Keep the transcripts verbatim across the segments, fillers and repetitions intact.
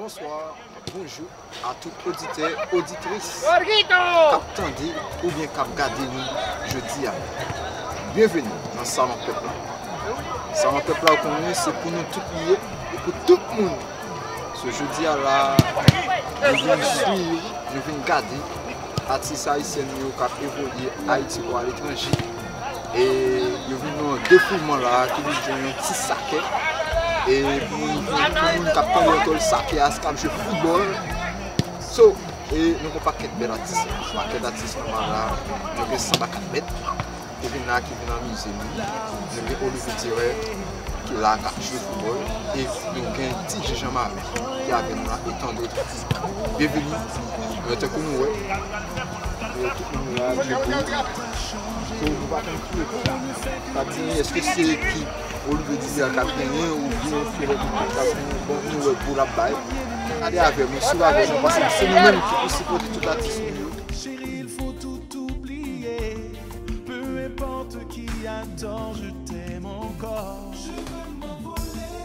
Bonswa, bonjou a tout oditè, oditris k ap tande oubyen k ap gade nou jodi a. Byenveni nan Salon Pèp la. Salon Pèp la, ou konnen, se pou nou tout li ye, e pou tout moun. So, jodi a la, nou vin swiv, nou vin gade atis ayisyèn yo k ap evolye Ayiti ou aletranje. E yo vin nan defoulman la, ki vin jwenn yon ti sakè. E pou moun, pou moun k ap tande antre l, sakè a, se k ap jwe foutbòl. So, e nou gen yon pakèt bèl atis, yon pakèt atis nòmal la, nou gen sanba kat mèt. Ki vin la, ki vin amize nou. Nou gen Olivier Tirè ki la k ap jwe foutbòl. E nou gen D J Jean Marie ki avè nou la, e tandòt atis. Byenveni. Men tankou nou wè, e tout moun la, debout. So, nou pa konn ki ekip. Pa di, èske se ekip Olivier Tirè k ap genyen oubyen se lòt ekip k ap genyen? Bon, nou wè gou l ap bay. Gade avè mwen, swiv avè mwen, paske se nou menm ki pou sipòte tout atis nou yo. Chérie, il faut tout oublier. Peu importe qui a tort, je t'aime encore. Je veux m'envoler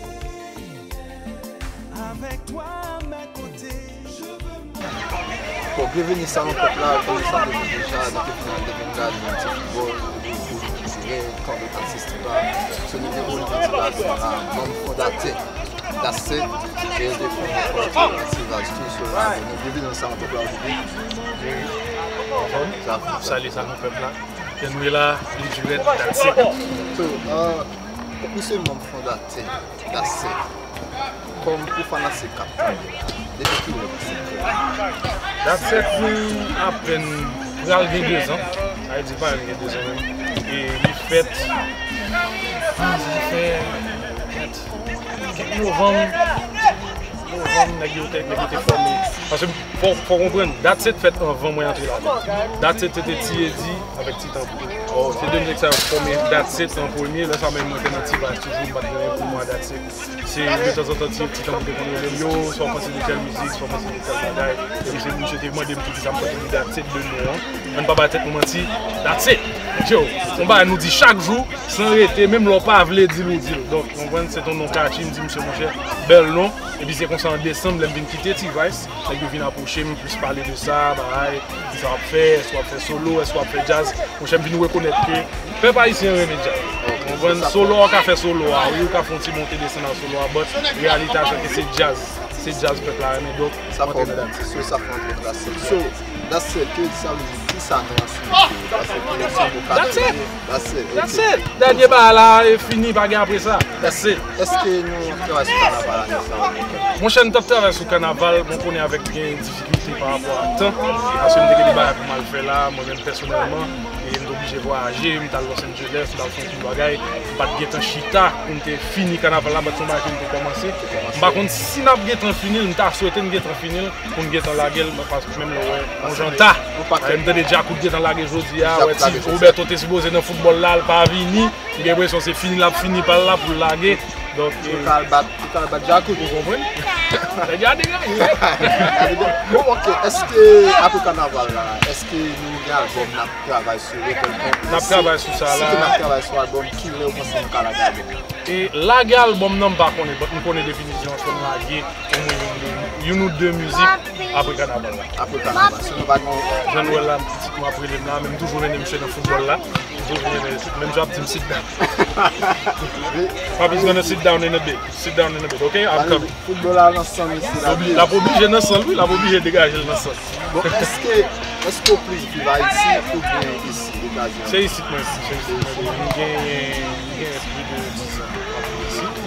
avec toi à mes côtés. Je veux m'envoler. Bon, byenveni Salon Pèp la, konnen sa depi deja, depi final de vennkat, yon ti foutbòl, de boul, de dirèk, kòm de atis la. Se nou gen Olivier Tirè la, manm fondatè Datset, e te fè yon pòtre nan Ti Vaz tou, so la, nou byenveni nan Salon Pèp la jodi. Anfòm? Sa fè sa. Salye Salon Pèp la. Ke nou ye la, li dirèk, Datset. So, euh, ou se manm fondatè Datset. Kòm pou fanatik k ap tande la, depi kilè Datset kreye? Datset nou apèn pral gen dezan. Sa vle di pral gen dezan menm. E li fèt, ah, sa fè kèk novanm, novanm, nèg yo te, nèg yo te fòme. Paske fò, fò konprann, Datset fèt anvan mwen antre ladan. Datset se te Ti Edi avèk Ti Tanpri. Se de nèg sa yo fòme Datset an premye, lè sa menm mwen te nan Ti Vaz toujou, m pa t gen anyen pou mwen a Datset. Se detanzantan ti, ti tankou te konn rele m yo, swa w panse de tèl mizik, swa w panse de tèl bagay. Epi se misye te mande m poukisa m pa te di Datset de non an. Ann pa bay tèt nou manti, Datset. Yo, se yon bagay nou di chak jou, san rete, menm lè w pa vle di l, ou di l. Donk, ou konprann, se t on non catchy, m di misye, monchè, bèl non. Epi se konsa an desanm, lè m vin kite T-Vice, nèg yo vin apwoche m, plis pale de sa, bagay, kisa w ap fè, èske w ap fè solo, èske w ap fè djaz. Monchè, m vin rekonèt ke pèp ayisyen renmen djaz. Ou konprann? Solo a, w ka fè solo a, wi, ou ka fè yon ti monte desann a solo a, but reyalite a se ke se djaz, se djaz pèp la renmen, donk, sa fè w antre nan djaz. So, sa fè w antre nan djaz. So, Datset, ki sa w vle di, kisa non an siyifi? Datset, ki leson nou ka tire? Datset, ok. Datset. Dènye bagay la, e fini, pa gen apre sa. Datset. Èske nou ap travay sou kanaval ane sa a? Monchè, nou t ap travay sou kanaval, bon, konnen avèk gen difikilte pa rapò a tan, paske m te gen de bagay pou m al fè la, mwen menm pèsonèlman, e m te oblije vwayaje, m t al Los Angeles, m t al fè yon pil bagay, m pa t gentan chita pou m te fini kanaval la, but se yon bagay ke m te kòmanse. M pa konn si n ap gentan fini l, m ta swete n gentan fini l, pou n gentan lage l, paske menm lè w wè, yon jan ta. M tande Djakout gentan lage jodi a, wè ti Roberto te sipoze nan foutbòl la, l pa vini. M gen enpresyon se fini l ap fini pa l la pou l lage. Donk, yo ka al bat, yo ka al bat Djakout. Ou konprann? Nèg yo a degaje. Bon, ok, èske apre kanaval la, èske nou gen albòm n ap travay sou li? N ap travay sou sa la. Si ke n ap travay sou albòm, kilè ou panse nou ka lage albòm nan? E lage albòm nan, m pa konnen, but m konnen definisyon an, fò n lage omwen youn, de, youn ou de mizik apre kanaval la. Apre kanaval, si nou pa gen. Jan nou wè la, pitit mwen ap rele m la, men m toujou rele misye nan foutbòl la. M toujou rele, menm jan ap di m sit down. Papi, it's gonna sit down in a bit. Sit down in a bit, ok? I'm coming. Foutbòl la nan san mesye la. L ap oblije nan san l, wi, l ap oblije degaje l nan san l. Bon, èske, èske w plis viv Ayiti oubyen isi, Etazini? Se isit mwen viv, se isit mwen viv. M genyen, m genyen plis de dizan m ap viv isit.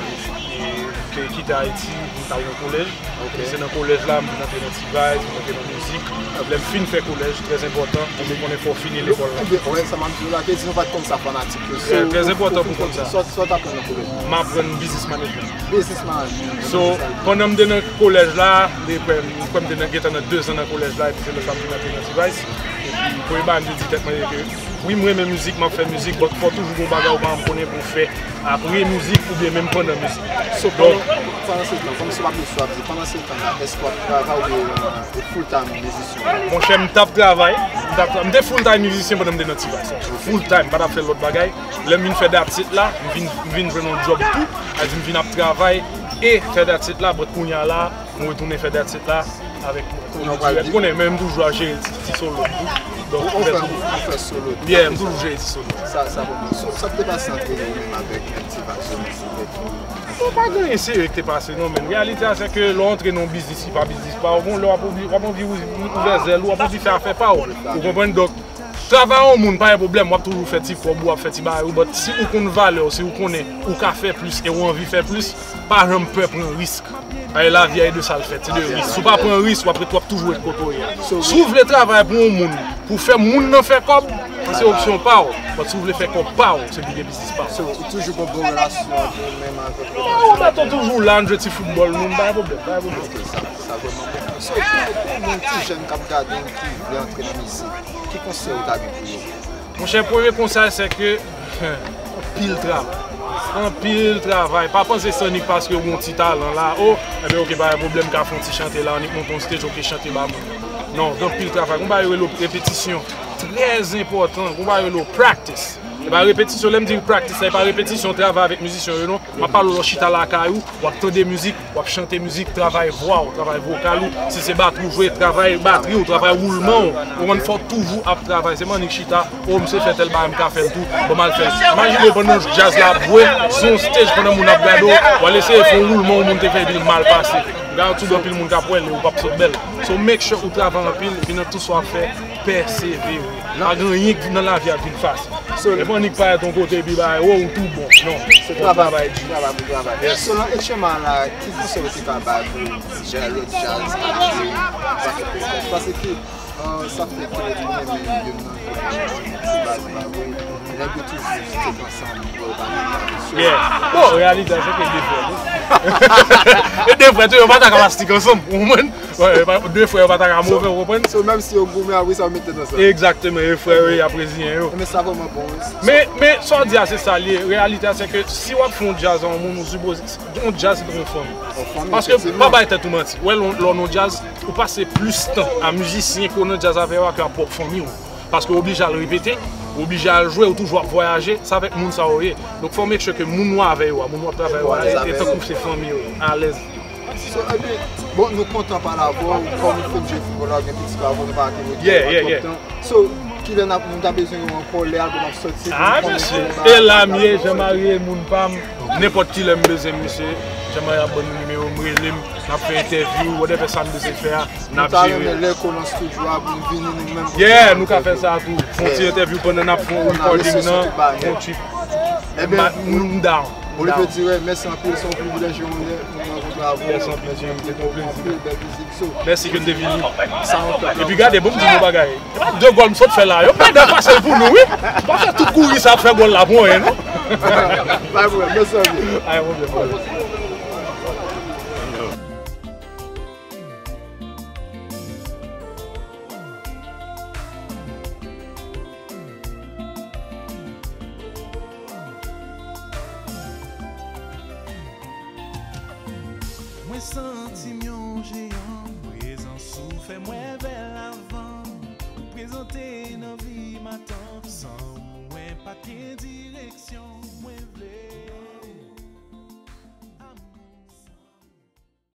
E m te kite Ayiti, m t al nan kolèj. Ok. E se nan kolèj la, m vin antre nan T-Vice, m antre nan mizik. Lè m fin fè kolèj, trè enpòtan pou m konnen fò w fini lekòl la. Wè, sa m ap di w la, te di nou pa t konn sa fanatik yo. So, trè enpòtan pou w konn sa. Sa w t aprann nan kolèj la? M aprann business management. Business management. So, pandan m te nan kolèj la, m te kwè, m kwè m te nan, gentan nan dezan nan kolèj la, epi se lè sa m vin antre nan T-Vice. Epi, premye bagay m te di tèt mwen, se ke, wi, m renmen mizik, m ap fè mizik, but fò toujou gen yon bagay ou pa janm konnen pou w fè apre mizik oubyen menm pandan mizik. So, pandan, pandan se tan, kòm si w ap di, w ap di, pandan se tan la, èske w ap travay oubyen, euh, full time mizisyen? Monchè, m t ap travay, m t ap tra-, m te full time mizisyen pandan m te nan T-Vice. Full time, m pa t ap fè lòt bagay. Lè m vin fè Datset la, m vin, m vin jwenn yon djòb tou, sa vle di m vin ap travay e fè Datset la, but kounye a la, Mwen retounen fè That's It la avèk Koli dirèk. Ou konnen, men m toujou ap jere ti, ti solo m tou. Donk, ou fè, ou fè solo tou. Yeah, m toujou jere ti solo. Sa, sa bon. So, sa k te pase antre nou menm avèk M T Vazo, M T Vazo? Non, pa gen anyen serye ki te pase, non, men reyalite a, se ke lè w antre nan yon biznis ki pa biznis pa w, bon, lè w ap oubli, w ap anvi ou, ou ouvè zèl ou, w ap anvi fè afè pa w. Ou konprann? Donk, travay yon moun pa yon pwoblèm, w ap toujou fè ti kòb ou, w ap fè ti bagay ou, but si ou konn valè w, si ou konnen ou ka fè plis e ou anvi fè plis, pa janm pè pran risk. Ay, lavi a e de sa l fèt, se de risk. Si w pa pran risk, w ap ret, w ap toujou ret kote w ye a. Si w vle travay pou yon moun, pou fè moun nan fè kòb, se opsyon pa w. But si w vle fè kòb pa w, se byen biznis pa w. So, ou toujou gen bon relasyon antre w menm avèk... Non, Roberto toujou la, n jwe ti foutbòl nou, pa gen pwoblèm, pa gen pwoblèm. Ok, sa, sa vrèman bon. So, pou, pou moun, ti jèn k ap gade w ki vle antre nan mizik, ki konsèy ou ta gen pou yo? Monchè, premye konsèy se ke anpil travay. Anpil travay. Pa panse se annik paske ou gen yon ti talan la, o, enben, ok, pa gen pwoblèm, ka fè yon ti chante la, annik monte yon stage, ok, chante ba moun. Non, gen anpil travay. Gen yon bagay yo rele repetisyon. Trè enpòtan. Gen yon bagay yo rele practice. E pa repetisyon, lè m di practice la, e pa repetisyon travay avèk mizisyen yo, non. M ap pale w lè w chita lakay ou, w ap tande mizik, w ap chante mizik, travay vwa w, travay vokal ou. Si se batri w jwe, travay batri w, travay woulman w. Ou konprann, fò w toujou ap travay. Se pa annik chita, o, misye fè tèl bagay, m ka fè l tou, ban m al fè l. Imajine w pandan djaz la ap jwe, sou yon stage pandan moun ap gade w, w al eseye fè yon woulman yon moun te fè epi l mal pase. Ou ka wè tout anpil moun k ap wè l e ou p ap sot bèl. So, make sure ou travay anpil, epi nan tout sa w ap fè, pèsevere. Pa gen anyen ki nan lavi a k vin fasil. So, e pa annik parèt yon kote epi bagay, o, ou tou bon. Non. Se travay, travay di, travay pou travay. Yes. So, nan H M I la, ki konsèy ou te ka bay pou jèn lòt djaz ap jwe? Paske, paske, ah, sa fè ke nou renmen youn nan youn, se baz pa vre. Nèg yo toujou stik ansanm, yo pa gen bagay. Yeah. Bon, reyalite a, se ke de frè tou. E de frè tou, yo pa ta ka pa stik ansanm, ou konprann? Wè, e pa, de frè yo pa ta ka move, ou konprann? So, menm si yo goumen, apre sa, yo met tèt ansanm. Egzakteman, e frè yo ye, y ap reziyen yo. Men sa vrèman bon, wi. Men, men, sa w di a, se sa l ye. Reyalite a, se ke si w ap fè yon djaz a yon moun, ou sipoze, yon djaz se yon fanmi. Yon fanmi, efektivman. Paske, pa bay tèt ou manti. Wè, lè w, lè w nan yon djaz, ou pase plis tan a mizisyen ke w nan djaz avè yo a ke a pwòp fanmi w. Paske w oblije al repete, w oblije al jwe, ou toujou ap vwayaje, se avèk moun sa yo ye. Donk, fò w make sure ke moun ou avè yo a, moun w ap travay yo a, e, e tankou se fanmi w, alèz. So, epi, bon, nou kontan pale avè w, kòm ou fin jwe foutbòl la, gen plis pa avè w, nou pa te retire w twòp tan. So, kilè n ap, nou ta bezwen yo ankò, lè album ap sòti, pou nou konnen kilè n ap... Ah, mesye, e la m ye, Jean Marie, moun pa m, nenpòt kilè m bezwen m, mesye, Jean Marie ap ban nou nimewo m, rele m, n ap fè entèvyou, whatever sa n bezwen fè a, n ap jere. Nou ta renmen lè w kole nan studio a pou nou vini nou menm pou... Yeah, nou ka fè sa tou. Fè yon ti entèvyou pandan n ap fè yon recording nan, fè yon trip. Enben, m down. Olivier Duret, mèsi anpil, se yon privilèj e yon onè pou mwen pou travay. Mèsi anpil, Jim, se te yon plezi. Anpil bèl mizik. So, mèsi ke n te vini. Sa yon pèp. Epi gade, bon, m di nou bagay. E pa de gòl m sot fè la, yo mèt pase l pou nou, wi. Pa fè tout kouri sa ap fè gòl la pou anyen, non. Pa pwoblèm, mèsi anpil. Pa pwoblèm. Mwen santi m yon jeyan, prezans ou fè m wè bèl avan. Ou prezante nan vi m atan, san mwen pa t gen direksyon, mwen vle